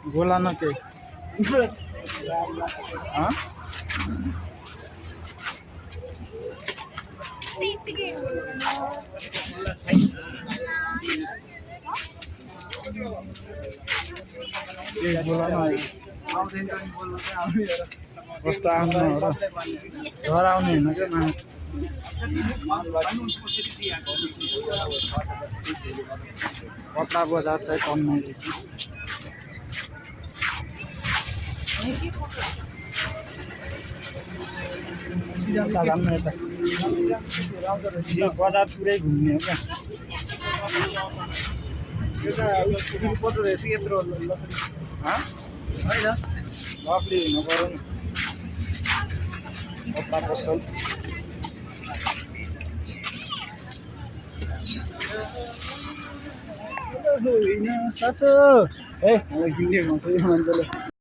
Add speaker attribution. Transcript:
Speaker 1: गोला न के बोला न कस्तो आउनु हो र घर आउने होइन क्या कपडा बजार चाहिँ तन्माइदेखि बजार पुरै घुम्ने हो क्या लभली हुनु पऱ्यो नि कपडा पसल साँचो ए मलाई किन्ने भन्छ यो मान्छेले